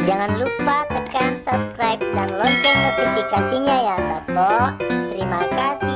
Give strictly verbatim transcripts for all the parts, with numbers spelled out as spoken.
Jangan lupa tekan subscribe dan lonceng notifikasinya ya, Sappo. Terima kasih.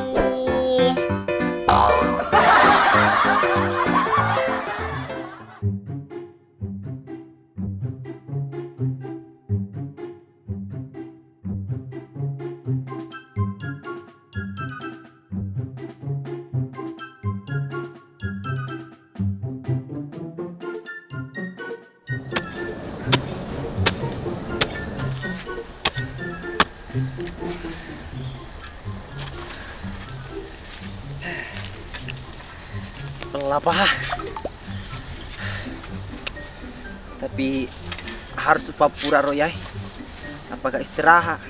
Lapah. Tapi harus upappura ro yae. Apa gak istirahat?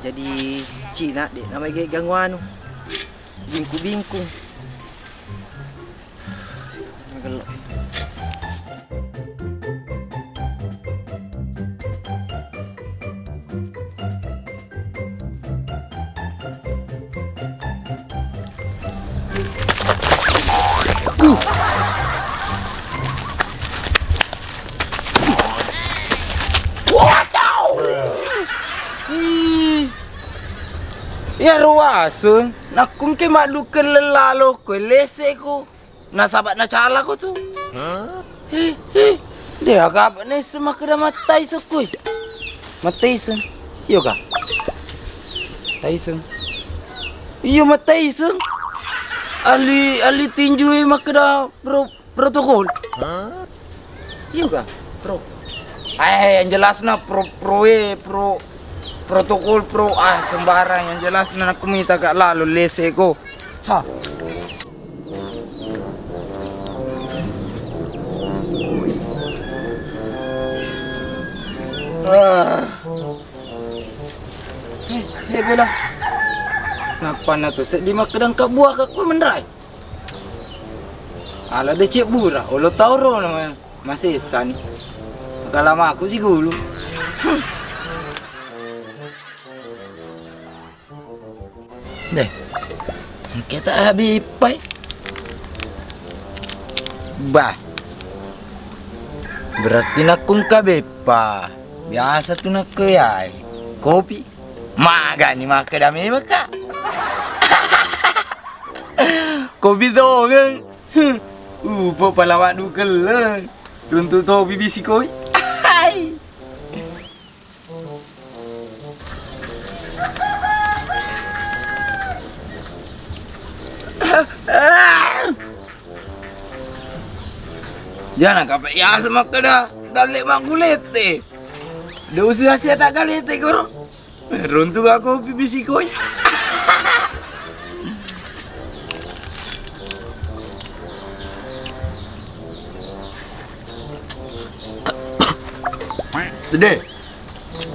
Jadi Cina dek namanya ganggu anu. Bingkung-bingkung. Magello. Iya ruaseng, nakkungke maddukeng lellaloko, leseko. Nasaba nacalako tu. He, he. De aga apa nesse makkeda mattaiseng kui. Mattaiseng. Iyo ka? Taiseng. Iyo mattaiseng. Ali, ali tinju e makkeda pro, protokol. Iyo ka? Pro. Eh, yang jelasna pro, pro e, pro, protokol pro. Ah, sembarang yang jelasna nakku mita ka lalo leseko. Ha. Ah. He, he, Bela. Nappanna tu seddi makkeda engka buah ka ku menrai. Ala decek bura, olo tauro nama masesani. Kalamaku sigulu. Hmm. Deh. Engka ta habis pai. Bah. Berarti nakku engka beppa. Biasa tu nakku yae. Kopi. Magani makkeda memang ka. Kopi dongeng. Upo palawa dukelleng. Runtu topi bisi koi. Hai. Jana kape yase makkeda dalle maggulete. De usia sia tak galete koro. Runtu ga kopi bisi koi. Tede.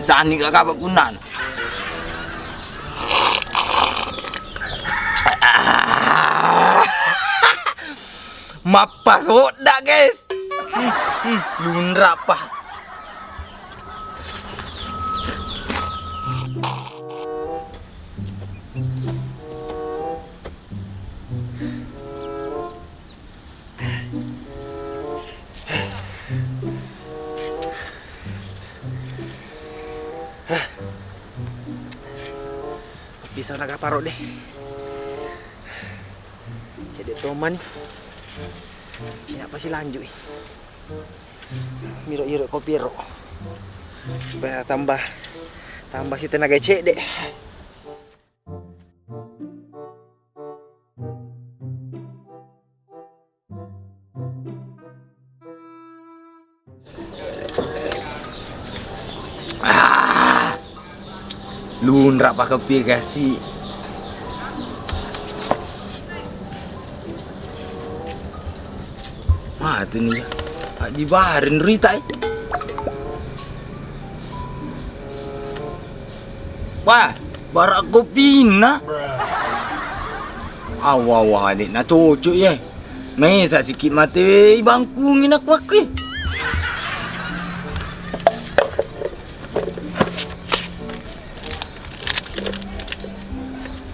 Sani ka kapa kunnana. Mappasoda, guys. Hmm, hmm, lunra pa. Pisau naga paro deh. Cedde tomani. Ini apa sih lanjut? Miro iro kopi ro. Supaya tambah tambah si tenaga cedde. Ah, lunra pakepie kasi. Mati nih. Haji Bahar nerita eh. Wah, barak kopina. Awa, awa, adik na cocok ya. Mesa sikit mate ibangkungi nak wakki.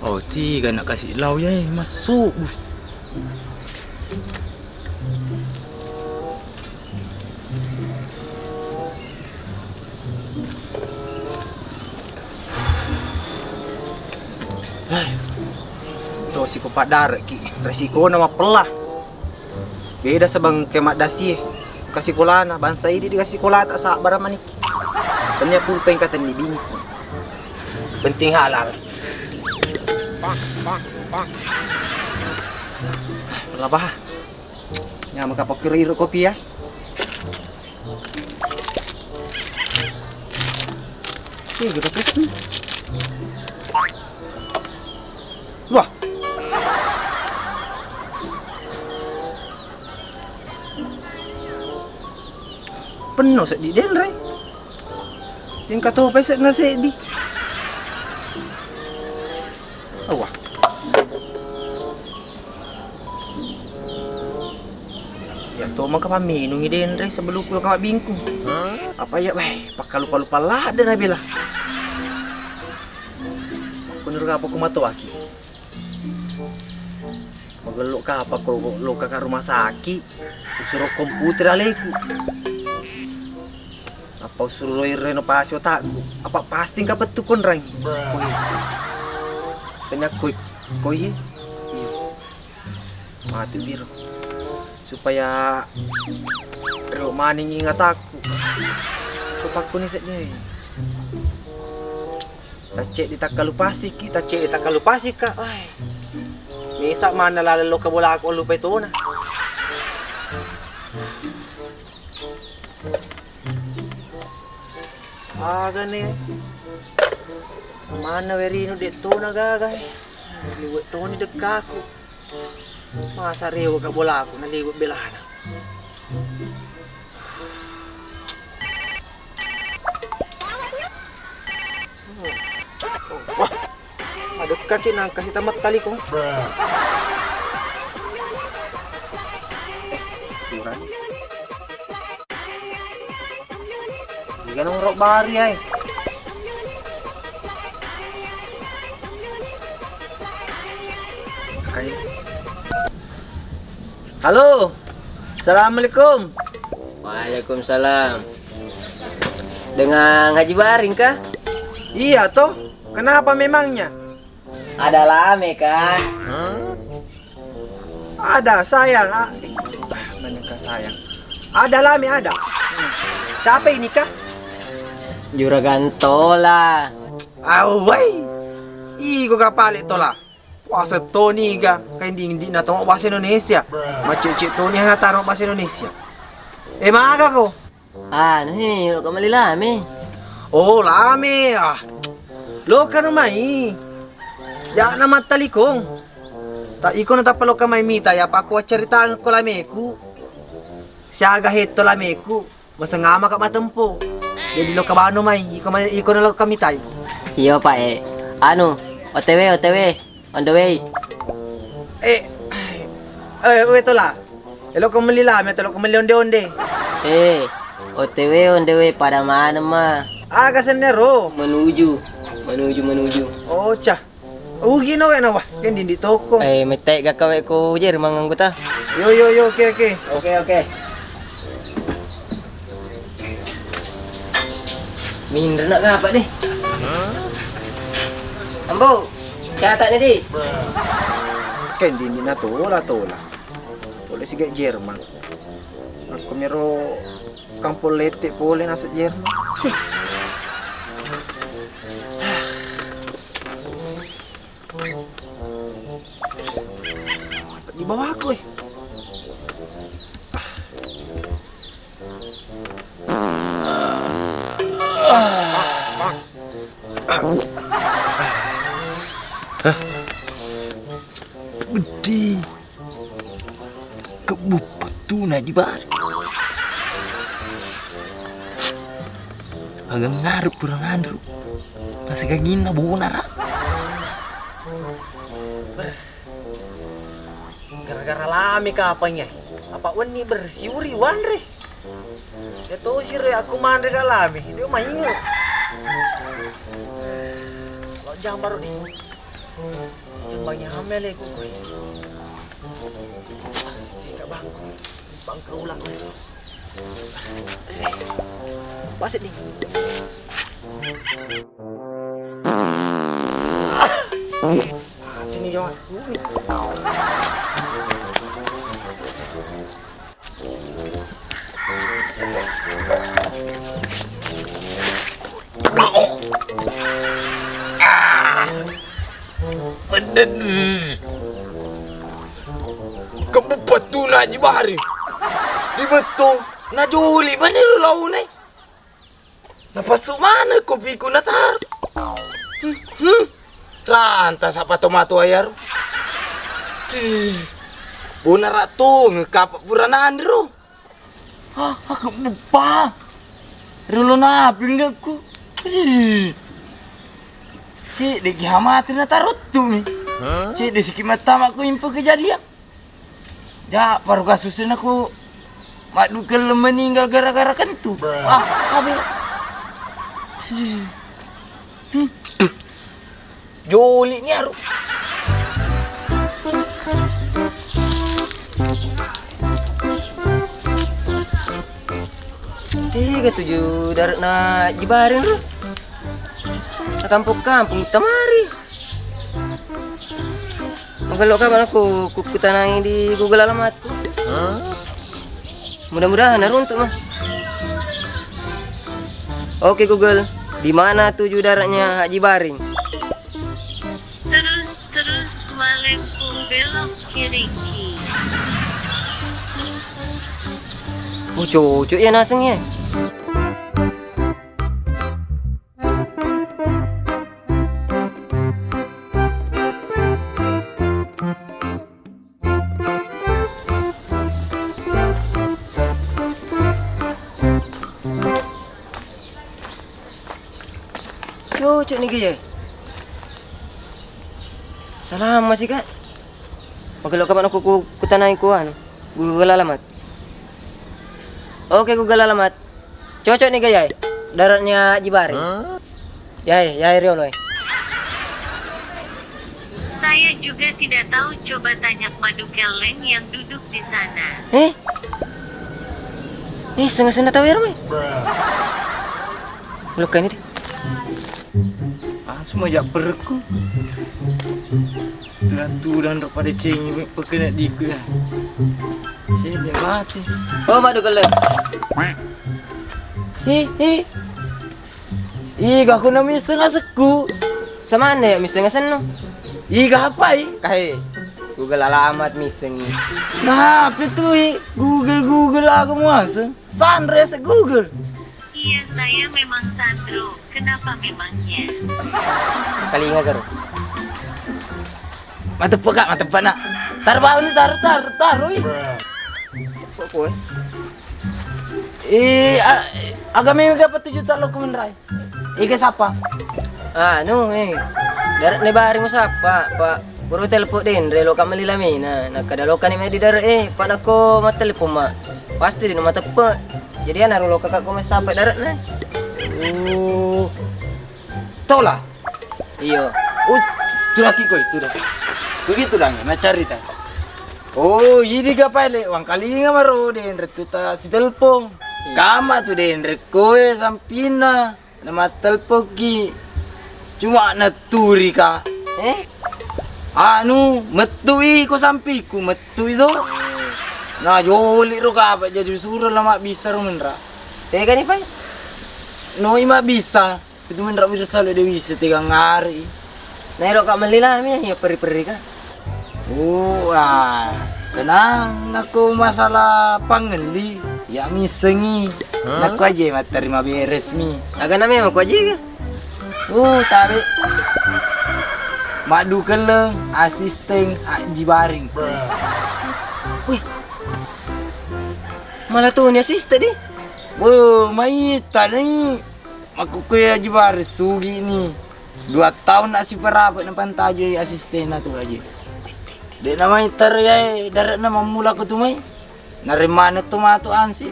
Oh, tiga nak kasih lau ya, masuk. Buh. Siko paddareki, resikona mappella. Beda sebang ke maddasie. Kasikolana, bangsa idi di kasikolata sabbara maniki. Tania pulpen katenni bini. Penting halal. Labah. Nya maka pokiro iro kopi ya. Ih, kita terus nih. Wah. Penno seddi denre. Tingka to pesek na seddi. Awah. Ya to maka paminungi denre sebelum ku ka bingkung. Apa ya weh, pakkalupa-lupa ladde na bela. Kunur apa ku matoaki. Magello kapa ko loka ka rumah sakit. Usuro komputer aleku. Apa usuro renovasi otakku. Apa pasti engka pettu konrang. Tanya koi, koi. Mati biro. Supaya ro maning ingatakku. Ko pakkuni seddi. Tacce di takkalupasiki, tacce di takkalupasika. Ai. Misa manna laleng loka bolaku lupai tona. Aga ne? Manna werinu de tona gaga. Liwe toni dekkaku. Masa rewe ka bolaku na liwe belana. Wah, adekkaki nangka sita mettali ko. Kurang. Iga nomoro bari ai. Halo. Assalamualaikum. Waalaikumsalam. Dengan Haji Baring kah? Iya toh. Kenapa memangnya? Ada lame kah? Ada sayang. Ah, eh, ah, banyak kah sayang. Ada lame ada. Hmm. Siapa ini kah? Juragan Tola. Awai. Iko kapale Tola. Puasa toni ga kain dingdi na to bahasa Indonesia. Macet-cet toni hana taro bahasa Indonesia. Eh maga ko? Anu he, loka melli lame. Oh lame ah. Loka no mai. Ya na mattalikong. Tak iko na tappa loka mai mita ya pakku waccaritang ko lameku. Siaga hetto lameku. Maseng amaka matempo. Jadi loka bano mai. Iko mai iko na loka mitai. Iyo pak eh. Anu, O T W O T W. On the way. Eh, eh, we Tola. Elo ko melli lame atau lo ko melli onde-onde? Eh, O T W on the way pada mana ma? Aga sennero. Menuju, menuju, menuju. Oh, cah. Ugi no wena wah, kan dindi toko. Eh, metai ga kawe ko Jerman anggota. Yo yo yo, oke oke. Oke oke. Minre nak ngapa deh? Ambo, catat nih di. Kan dindi na tola tola. Pole siga Jerman. Aku mero kampung lete pole nasib Jerman. Di bawah aku eh. Gede. Kebbu pattuna di bari. Aga ngarep pura nganru. Masa gaginna bonara. Gara-gara lame kapang ya. Apa wenni bersiuri wanre. Ya tosi re aku manre ka lame. Dia maingo. Lo jam baru di. Jembangi hamele ku koe. Ika bangku. Bangku ulang koe. Wasit nih. Mati nih, Mas. Peden. Kebbu pettu na Haji Bahari. Di bettu na joli bani ro laune. Napassu maneng kopiku nataru. Hmm, hmm. Ranta sapa tomatoa iyaro. Bona ratong kapa pura nanro. Ah, aku lupa. Rolo napi linggaku. Cedde ki hamate nataruttu mi. Cedde siki mattama ku info kejadian. Ja, paru kasusna ku maddukel meninggal gara-gara kentu. Ah, abe. Hmm. Joli ni aru. Tega tuju dare'na Haji Baring ro. Kampung-kampung tamari. Magello ka manakku kukkutanai di Google alamatku. Mudah-mudahan naruntuk mah. Oke Google, di mana tuju daratnya Haji Baring? Terus, terus melengkung belok kiri ki. Oh, cocok ya naseng ya. Cocok ni gaya. Salam masih kak. Oke lo kapan aku ku, kutanai ku anu Google alamat. Oke Google alamat. Cocok ni gaya. Daratnya Haji Baring. Yai, yai riolo eh. Saya juga tidak tahu, coba tanya Madu Keleng yang duduk di sana. Eh? Eh, setengah-setengah tahu ya, Roy? Lo kan ini. Ah, semua jak perku. Turan-turan pada cengeng pekena diku ya. Saya mati. Oh, Madu Keleng. Hi, hi. Iga ku na misseng asekku. Samanna ya misseng asenno? Iga apai? Kahe. Google alamat missengi. Nah, apa tu i? Google, Google aku muaseng. Sandre se Google. Iya, saya memang Sandro. Kenapa memangnya? Kalinga karo. Mateppe kak, mateppe nak. Tar bau ni tar tar tar ui. Kok kue? Eh, a-, agame mega apa tujuh tak lo kumenrai? Iga sapa? Anu eh, darat ne bari musapa, Pak. Pura telepon denre lo kamelli lamina. Nakkada lo kani mai di darat eh, Pak nako mattelepon ma. Pasti di mateppe. Jadi ana lo kakak ko mai sampai darat ne. Oh. Tola. Iyo. Oh, tulaki koi, tuda. Begitu dang, na carita. Oh, idi ga pale wangkalinga maro denre tu ta sitelpong. Kama tu denre koe sampinna. Na mattelpokki. Cuma naturi ka. Eh? Anu, mettui ko sampiku, mettui to. Na joli ro kapa jadi suro la mabbissa ro menra. Tega ni pai? Noi mabbissa. Itu menra bisa sale de wise tega ngari. Na ero ka melli lami ya perri-perri ka. Oh, ah, tenang, nakko masalah pangelli, ya missengi. Nakko aja matterima beres mi. Aga na memang ko aja ka? Oh, tabe. Maddu kelleng asisten Aji Baring. Wih. Malah tu ni asisten di. Oh, maita ni. Makkukkué Aji Baring sugi ni. Dua taung na siparape na pantaji asistenna tu Aji. De na mai terjai dare'na mammula ko tu mai. Naremmana tu matu ansi.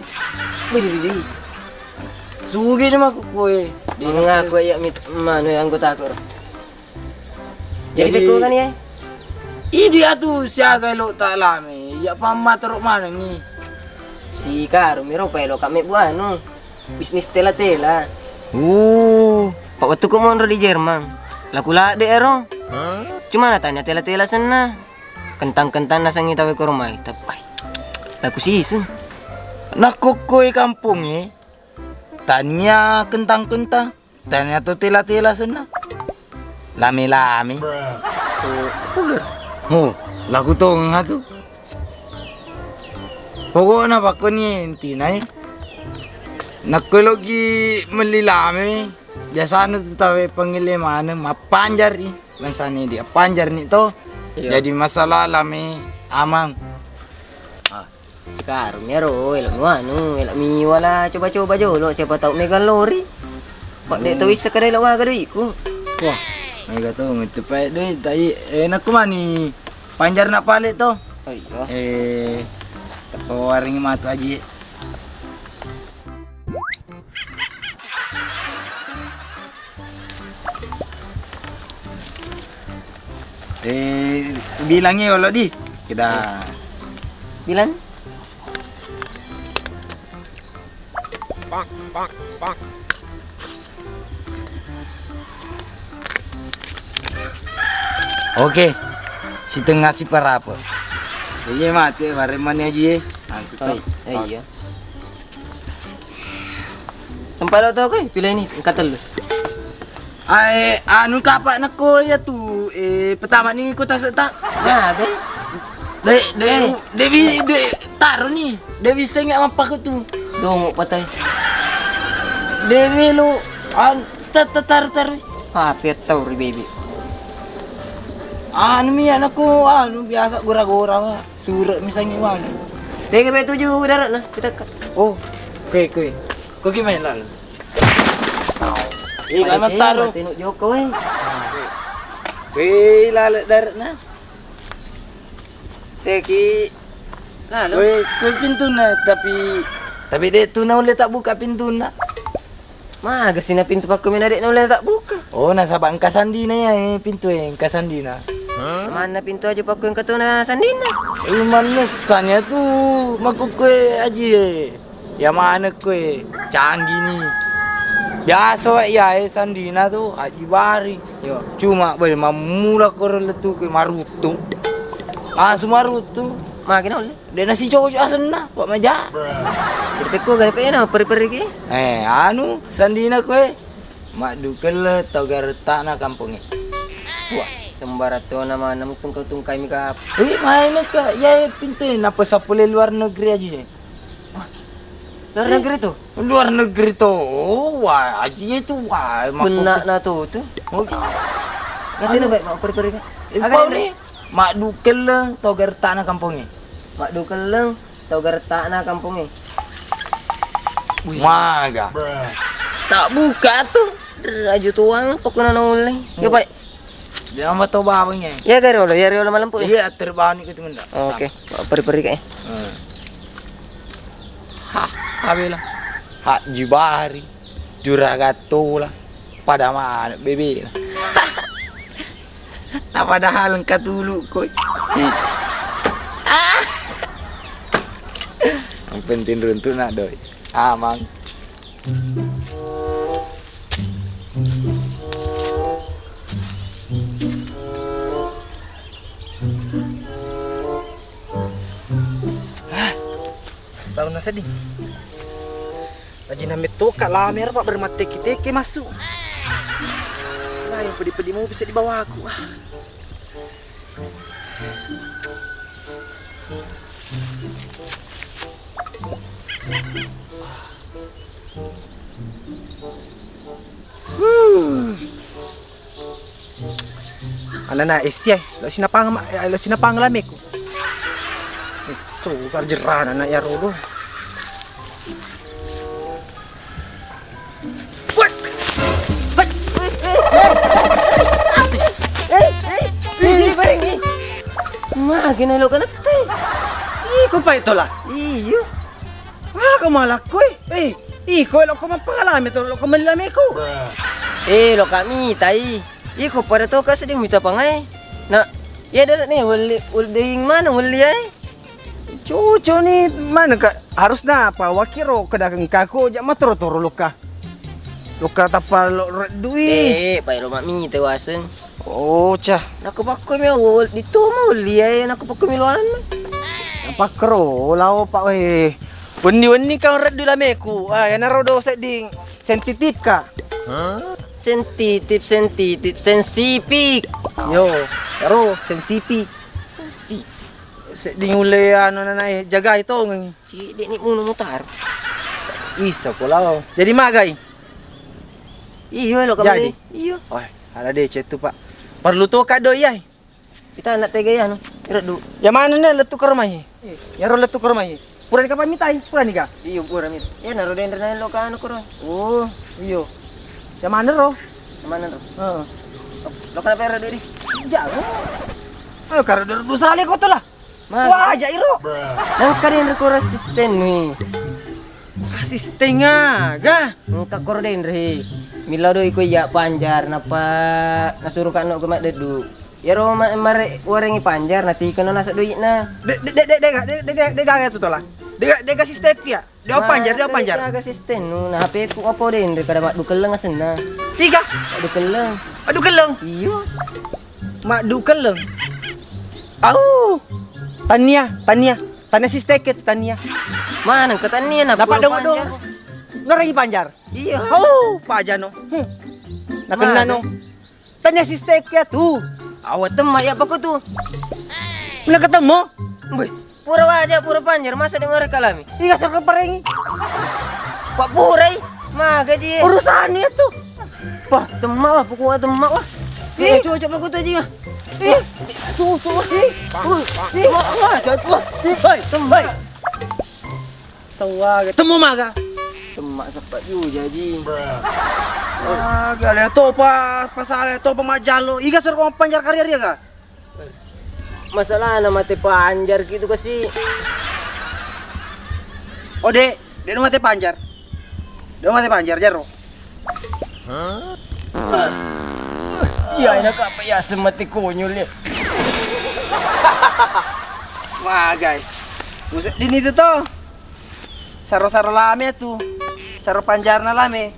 Wih, wih, wih. Sugi ni makkukkué. De na mengaku iya mit manu anggota ko. Jadi, jadi, pekko kan ya? Idi atu siaga lo tak lame, ya pamma teruk maneng ni. Si Karu miro pa elo kami buanu. Bisnis tela-tela. Uh, pak waktu ku monro di Jerman. Laku ladde ero. Cuma na tania tela-tela senna. Kentang-kentang nasengngi tau e koromai. Tapi, ai, laku siseng. Nakkokkoi kampongnge, tania kentang-kentang, tania to tela-tela senna. Lame-lame. Oh, laku tonga tu. Pokokna pakkoni intina e. Nakko eloki melli lame, biasana tu tau e pangelle maneng, mappanjari. Bangsana idi, appanjarni to. Iya. Jadi masalah lame amang. Ah, sekarang ero, elo nuanu, elo miwala coba-coba jolo, siapa tahu mega lori. Pak, dek tahu isse kada elo waga doiku. Wah, mega to, ngetu pae doi, tai, eh, nakku mani panjar nak pale to. Oh, iya. Eh, tepo waring matu aji. Eh, bilangi olo di. Kita bilang. Oke, setengah siparapa. Iya mate, bareng mani aji e. Langsung to. Iya. Sempat lo tau koe, pilih ini, engka tellu. Ae, anu kapa nakko iya tu, eh, pertama ni ko tasetta. Nah, deh. De, de, de, bi, de, taruh ni. De bisa nggak apa ko tu. Dongo patai. De melo, an, tar, tar, taruh, taruh. Apa tau ri bebe. Anu mi anakku, anu biasa gora-gora ma. Sure misalnya mana. Tega pe tuju darat na, kita ka. Oh, oke, oke. Ko gimana lalu? Eh, kan mataro. Tengok Joko, eh. Weh, lalek darat na. Teki. Lalu. Weh, ko pintu na, tapi, tapi de tu na ulle tak buka pintu na. Maga sina pintu pakku mena de na ulle tak buka. Oh, nasaba engka sandina ya, eh, pintu e, engka sandina. Manna pintu aja pakku engka tu na sandina. Eh, manessanya tu makukue aji e. Ya mana kue canggih ni. Biasa wae ya, eh, sandina tu aji bari. Yo. Cuma boleh mamula koro letu kue marutu. Langsung marutu. Makin oleh. De nasi cocok asenna, Pak Maja. Berarti ku gare pe na peri-peri ki. Eh, anu, sandina kue. Maddu kelle tau garettana kampongnge. Wah, sembarang to nama namu tungkau-tungkai mi kap. Wi, main ka, ya, ya, pintu, napa sapule luar negeri aja. Luar negeri tu? Luar negeri tu. Oh, wah, aji itu, wah, makku. Benak na tu, tu. Oh. Ngerti na, baik, mau peri-peri ka. Info ni. Maddu kelleng tau garettana kampongnge. Maddu kelleng tau garettana kampongnge. Maga. Tak buka tu. Aju tuang pokoknya noleng. Ya, Pak. Dia mau tau bawangnya. Ya, gari olo, ya, riolo malempu. Iya, terbani ke temen dah. Oke, peri-peri kayak. Hah, abela. Hak jibari. Juragan tola. Pada mana bebe. Nah, padahal engka tulu koi. Yang penting runtuk nak doi. Amang. Sauna sedih. Aji na metto ka lamera, Pak, bermatteke-teke massu. Nah, yang peddi-peddi mau bisa dibawaku. Ah. Hmm. Anana esi ai, lo sinapang ma, eh, lo sinapang lameku. Itu tarjerana na ya rolo. Wah. Hai. Eh, eh, ini bareng ni. Magi na lo kana te. Iko pa itola. Iyo. Aga malakko e? Eh, iko elokko mappangalame to, elokko melli lameku. Eh, lo kami tai. Iko pada to ka seddi mita pangai. Nah, iya dere ne welli, wedding mana welli ai? Cucu ni mana ka harus napa wakiro kedakeng kako jak matoro-toro loka. Lokka tappa lo reddu i. Eh, pai lo mammite waseng. Oh, cah. Nakko pakko mi awol di to mau liai, nakko pakko mi lo anu. Pakkero lao, Pak, weh. Wenni-wenni kau reddu lameku. Ah, yanaro do sedding sensitif ka. Sensitif, sensitif, sensipik. Yo, ero sensipik. Sensi. Sedding ulle anu nanae jagai tongeng. Cedde ni munu mutar. Isa ko lao. Jadi magai? Iyo lo. Jadi? Iyo. Oh, ala de cetu, Pak. Perlu to kado iyai. Kita anak tega ya, anu, reddu. Ya mana ne lettu ke rumah i? Iya. Yaro lettu ke rumah i. Pura ni kapang mitai, pura ni ga? Iyo, pura mi. Ya naro denre na lo ka anu koro. Oh, iyo. Ya mana ro? Ya mana ro? Heeh. Lo kenapa reddu di? Jangan. Ayo karo dua sale kau tu lah. Wah, aja iro. Nang ka denre koro asisten ni. Asisten aga? Engka koro denre. Mila do iko iya panjar napa nasuru kano ke mak deddu. Yaro ma-, mare warengngi panjar, natikeno naseng doi'na. De-, de-, de-, de-, de-, de-, de-, de-, gaga tu tola. De-, de-, gaga sistem ya. Dia panjar, dia panjar. Gaga sistem nu, nah H P ku apa denre kada maddu kelleng asenna. Tiga. Maddu kelleng. Maddu kelleng. Iyo. Maddu kelleng. Au. Tania, Tania. Tania sistem ke tu Tania. Mana ke Tania na? Dapat dong, dong. Ngarangi panjar. Iya. Oh, pajano. Hmm. Nakena no. Tania sistek ya tu. Awa temma ya paku tu. Pernah ketemu? Wih, pura waja, pura panjar, masa di mereka lami? Iya, serba parengi. Pak purai, maga ji. Urusan itu. Wah, temma wah, pokoknya temma wah. Iya, cocok paku tu ji. Eh, cocok wah. Eh, wah, wah, jatuh. Hei, temma. Tau aga, temu maga. Temma seppa ju jaji. Aga le topa, pasale topa majalo. Iga sero ko panjar karya ria ga? Masalahna mate panjar gitu kasi. Oh, Dek, Dek mate panjar. Dek mate panjar jaro. Iya, enak apa ya semati konyol ya. Wah, guys. Buset, dini itu tuh. Saro-saro lame tu. Saro panjarna lame.